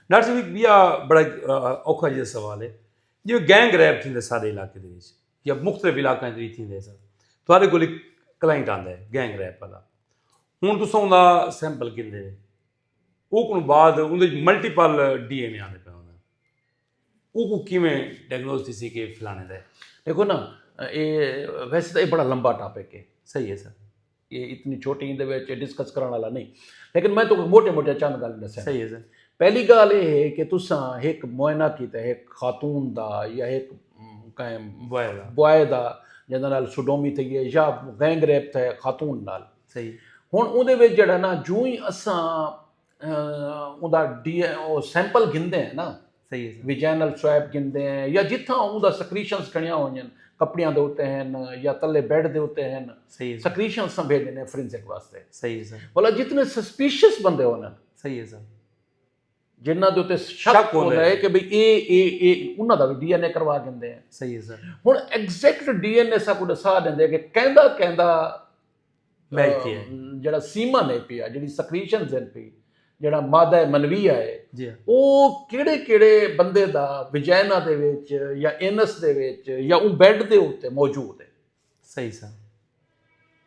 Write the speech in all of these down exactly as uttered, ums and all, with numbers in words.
ڈاکٹر صاحب، ایک بیا بڑا اوکھا جہاں سوال ہے، جو گینگ ریپ تھیندے سارے علاقے دے وچ یا مختلف علاقوں دے وچ تھیندے سر، تھوڑے کول ایک کلائنٹ آندا ہے گینگ ریپ والا، ہوں تساں اوندا سیمپل گھندے، او کوں بعد اون دے ملٹیپل ڈی این اے آندے پے ہوندے، او کو کیویں ڈائگنوز تھی سی کہ فلانے دا ہے؟ دیکھو نا، اے ویسے تو یہ بڑا لمبا ٹاپک ہے۔ صحیح ہے سر۔ یہ اتنی چھوٹی دے وچ ڈسکس کرنے والا نہیں، لیکن میں تو موٹے موٹے چند گل دسیا۔ صحیح ہے سر۔ پہلی گل یہ ہے کہ تساں ایک معائنہ کیتا ہے ایک خاتون دا یا ایک کہیں بوائے دا، بوائے دا جنہاں نال سوڈومی تھی ہے یا گینگ ریپ تھے خاتون نال۔ صحیح۔ ہن اون دے وچ جڑا نا جوں ہی اساں اوندا ڈی او سیمپل گھندے ہیں نا، صحیح ہے سر۔ ویجینل سویب گھندے ہیں یا جتھاں اوندا سکریشنز کھڑیاں ہوئیں، کپڑیاں دے اتے ہیں یا تلے بیڈ دے اتے ہیں، صحیح ہے سر۔ سکریشنز ساں بھیجنے ہیں فورینزک واسطے۔ صحیح ہے سر۔ بھلا جتنے سسپیشس بندے ہونے، صحیح ہے سر۔ جنہاں دے اتے شک شک ہوندا ہوندا ہے ہے۔ کہ بھئی اے اے اے انہاں دا وی ڈی این اے کروا گھندے ہیں۔ صحیح ہے سر۔ ہن ایگزیکٹ ڈی این اے ساکوں ڈسا ڈیندے کہ کیندا کیندا میچ تھی ہے۔ جڑا سیمن ہے پیا، جڑی سکریشنز ہن پی، جڑا مادہ منوی ہے، جی ہاں۔ او کیڑے کیڑے بندے دا وجائنا دے وچ یا اینس دے وچ یا اون بیڈ دے اتے موجود ہے۔ صحیح سر۔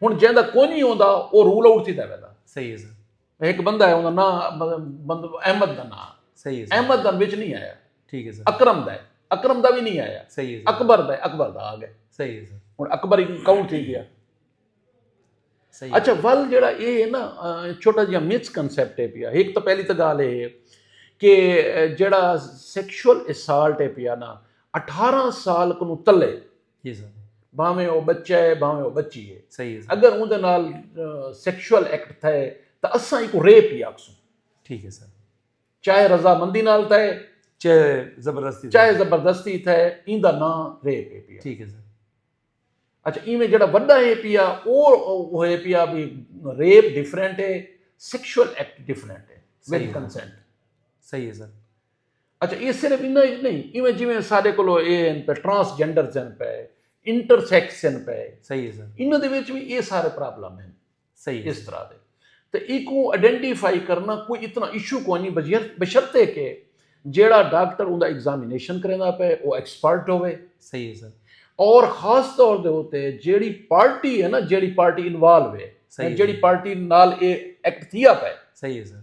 ہن جیندا کوئی نہیں ہوندا، او رول آؤٹ تھیدا ویندا۔ صحیح ہے سر۔ ہک بندہ ہے، اوندا ناں مطلب بند-، احمد دا ناں۔ صحیح ہے سر۔ احمد دا وچ نہیں آیا۔ ٹھیک ہے سر۔ اکرم دا ہے، اکرم دا وی نہیں آیا۔ صحیح ہے سر۔ اکبر دا ہے، اکبر دا آ گئے۔ صحیح ہے سر۔ ہن اکبر کاؤنٹ تھی گیا۔ صحیح ہے۔ اچھا، ول جیڑا اے ہے نا، آ، چھوٹا جیہا مس کنسیپٹ ہے پیا۔ ہک تاں پہلی تاں گالھ اے ہے کہ جیڑا سیکشل اسالٹ ہے پیا نا، اٹھارہ سال کنوں تلے، جی سر۔ بھاویں او بچہ ہے، بھاویں او بچی ہے۔ صحیح ہے سر۔ اگر اوندے نال سیکشل ایکٹ تھئے تاں اساں ایکوں ریپ ہی آکھسوں۔ ٹھیک ہے سر۔ چاہے رضامندی نال تھئے، چاہے زبردستی چاہے زبردستی تھئے، ایندا ناں ریپ ہے پیا۔ ٹھیک ہے سر۔ اچھا، ایویں جیڑھا وݙا ہے پیا، او ہوئے پیا بھی ریپ ڈفرینٹ ہے، سیکشل ایکٹ ڈفرینٹ ہے، ود کنسنٹ۔ صحیح ہے سر۔ اچھا، یہ صرف انہاں وچ نہیں، ایویں جیویں ساڈے کولو اے ہن پے، ٹرانسجینڈرز ہن پے، انٹرسیکس ہن پے، صحیح ہے سر۔ انہاں دے وچ وی اے سارے پرابلم ہن۔ صحیح ہے۔ اس طرح دے۔ تے ایکوں آئیڈینٹیفائی کرنا کوئی اتنا ایشو کوئی نہیں، بشر-، بشرطے کہ جیڑھا ڈاکٹر اوندا ایگزامینیشن کریندا پے، او ایکسپرٹ ہوے۔ صحیح ہے سر۔ اور خاص طور دے اتے جیڑھی پارٹی ہے نا، جیڑھی پارٹی انوالو ہے، صحیح ہے۔ جیڑھی پارٹی نال اے ایکٹ تھیا پے۔ صحیح ہے سر۔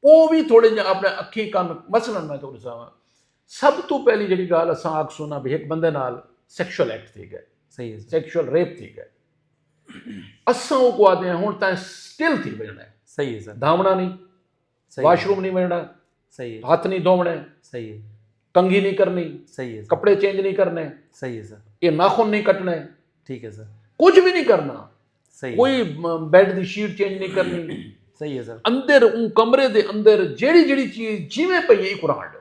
او وی تھوڑے جے اپݨے اکھیں کن، مثلا میں تہاکوں ݙساواں، سب توں پہلی جیڑھی ڳالھ اساں آکھسوں نا بھئی ہک بندے نال سیکشل ایکٹ تھی ڳئے، صحیح ہے سر۔ سیکشل ریپ تھی ڳئے، اساں اوکوں آہدے ہیں ہݨ تیں سٹل تھی ونڄݨا ہے۔ صحیح ہے سر۔ دھاوݨا نی، صحیح ہے۔ واش روم نی ونڄݨا، صحیح ہے۔ ہتھ نی دھووݨے، صحیح ہے۔ کنگھی نی کرنی، صحیح ہے سر۔ کپڑے چینج نی کرنے، صحیح ہے سر۔ اے ناخن نی کٹنے، ٹھیک ہے سر۔ کجھ وی نی کرنا، صحیح ہے۔ کوئی بیڈ دی شیٹ چینج نی کرنی۔ صحیح ہے سر۔ اندر اوں کمرے دے اندر جیڑھی جیڑھی چیز جیویں پئی ہے ایکوں رہݨ ݙیو۔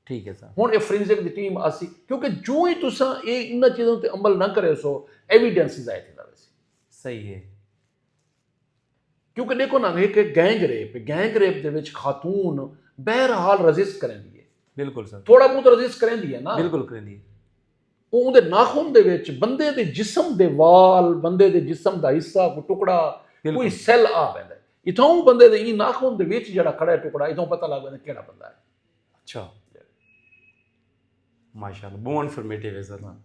ٹھیک ہے سر۔ ہݨ اے فورینزک دی ٹیم آسی، کیونکہ جوں ہی تساں اے انہاں چیزاں تے عمل نہ کریسو، ایویڈنس ضائع تھیندا ویسی۔ صحیح ہے۔ کیونکہ ݙیکھو نا، ہک گینگ ریپ ہے، گینگ ریپ دے وچ خاتون بہرحال رزسٹ کریندی ہے۔ بالکل سر۔ تھوڑا بہت رزسٹ کریندی ہے نا۔ بالکل کریندی ہے۔ او اوندے ناخن دے وچ بندے دے جسم دے وال، بندے دے جسم دا حصہ، کوئی ٹکڑا، بالکل۔ کوئی سیل آ ویندا ہے۔ اتھاؤں بندے دے ایں ناخن دے وچ جیڑھا کھڑا ہے ٹکڑا، اتھاؤں پتہ لڳ ویندا کیڑھا بندہ ہے۔ اچھا۔ ماشاءاللہ، ٻہوں انفارمیٹیو ہے سر۔ ہاں۔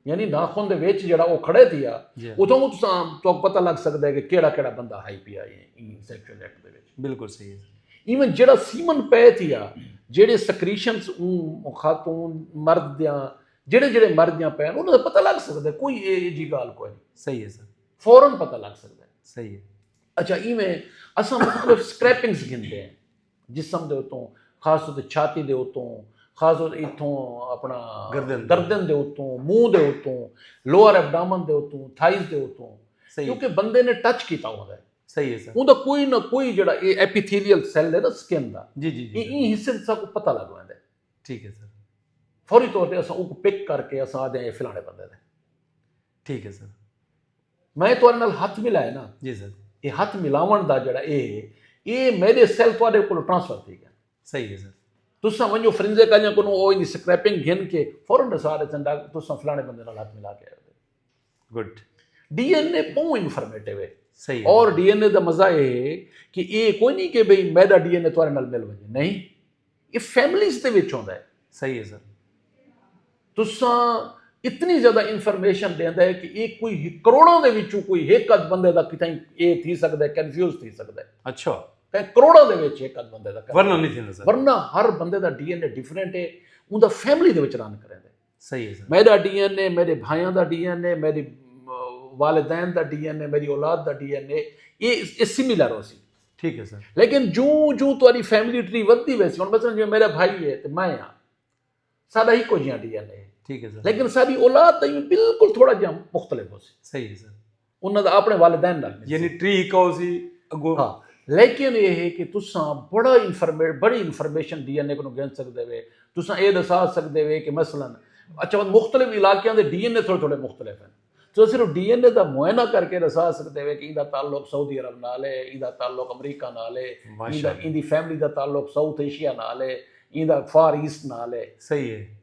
یعنی ناخن دے وچ جیڑھا او کھڑے تھیا، جی۔ اتھاؤں تساں، تہاکوں پتہ لڳ سڳدا ہے کہ کیڑھا کیڑھا بندہ ہائی پیا ہے ایں سیکشل ایکٹ دے وچ۔ بالکل صحیح ہے سر۔ ایون جیڑھا سیمن پئے تھیا، جیڑھے سکریشنز اوں خاتون مرد دیاں، جیڑھے جیڑھے مرد دیاں پئن، انہاں دا پتہ لڳ سڳدا ہے، کوئی اے، اے جی ڳالھ کوئی نہیں۔ صحیح ہے سر۔ فوراً پتہ لڳ سڳدا ہے۔ صحیح ہے۔ اچھا، ایویں اساں مختلف سکریپنگز گھندے ہیں۔ جسم دے اتوں، خاص طور تے چھاتی دے اتوں، خاص طور تے اتھوں اپݨا گردن دے۔ گردن دے اتوں، منہ دے اتوں، لوئر ایبڈامن دے اتوں، تھائز دے اتوں، صحیح۔ کیونکہ بندے نے ٹچ کیتا ہوندا ہے۔ صحیح ہے سر۔ اوندا کوئی نہ کوئی جیڑھا اے ایپیتھیلیل سیل ہے نا سکن دا، جی، جی، جی، اے جی۔ ایں حصے تے ساکوں پتہ لڳ ویندا ہے۔ ٹھیک ہے سر۔ فوری طور تے اساں اونکوں پک کر کے اساں آہدے ہیں اے فلانے بندے دے۔ ٹھیک ہے سر۔ میں تہاݙے نال ہتھ ملائے نا، جی سر۔ اے ہتھ ملاوݨ دا جیڑھا اے ہے، اے میݙے سیل تہاݙے کولوں ٹرانسفر تھی ڳئن۔ صحیح ہے سر۔ تساں ونڄو فورینزک آلیاں کنوں او ایندی سکریپنگ گھن کے فورا ݙسا ݙیسن ڈاکٹر تساں فلاݨے بندے نال ہتھ ملا کے آئے ہو۔ گڈ۔ ڈی این اے ٻہوں انفارمیٹو ہے۔ صحیح ہے۔ اور ڈی این اے دا مزہ اے ہے کہ اے کوئی نی کہ بھئی میݙا ڈی این اے تہاݙے نال مل ونڄے، نہیں۔ یہ فیملیز دے وچ ہوندا ہے۔ صحیح ہے سر۔ تساں اتنی زیادہ انفارمیشن دیندا ہے کہ یہ کوئی کروڑاں دے وچوں کوئی ایک ادھ بندے دا کتھائیں یہ تھی سکدا ہے، کنفیوز تھی سکدا ہے۔ اچھا۔ کہیں کروڑاں دے وچ ایک ادھ بندے دا ورنہ نہیں تھیندا سر۔ ورنہ ہر بندے دا ڈی این اے ڈیفرنٹ ہے، اوندا فیملی دے وچ رن کریندا ہے۔ صحیح ہے سر۔ میرا ڈی این اے، میرے بھائیاں دا ڈی این اے، میری والدین دا ڈی این اے، میری اولاد دا ڈی این اے، یہ سملر ہو سی۔ ٹھیک ہے سر۔ لیکن جوں جوں تاری فیملی ٹری ودی ویسی، ہن مثلا جی میرا بھائی ہے تو میں ہاں، سارا ہی کچھ ڈی این اے، ٹھیک ہے سر۔ لیکن ساری اولاد دا بالکل تھوڑا جہاں مختلف ہو سی۔ صحیح ہے سر۔ انہوں دا اپنے والدین نال ملسی۔ یعنی ٹری ہک ہو سی اگو۔ ہاں، لیکن یہ ہے کہ تساں بڑا انفارمیٹ بڑی انفارمیشن ڈی این اے کو گن سکتے ہوئے، تساں یہ دسا سکتے ہوئے کہ مثلا اچھا مختلف علاقیاں دے ڈی این اے تھوڑے تھوڑے مختلف ہیں۔ تو صرف ڈی این اے دا معائنہ کر کے دسا سکتے ہوئے کہ ایندا تعلق سعودی عرب نال ہے، ایندا تعلق امریکہ نال ہے، ایندا ایندی فیملی دا تعلق ساؤتھ ایشیا نال ہے، ایندا فار ایسٹ نال ہے۔ صحیح ہے۔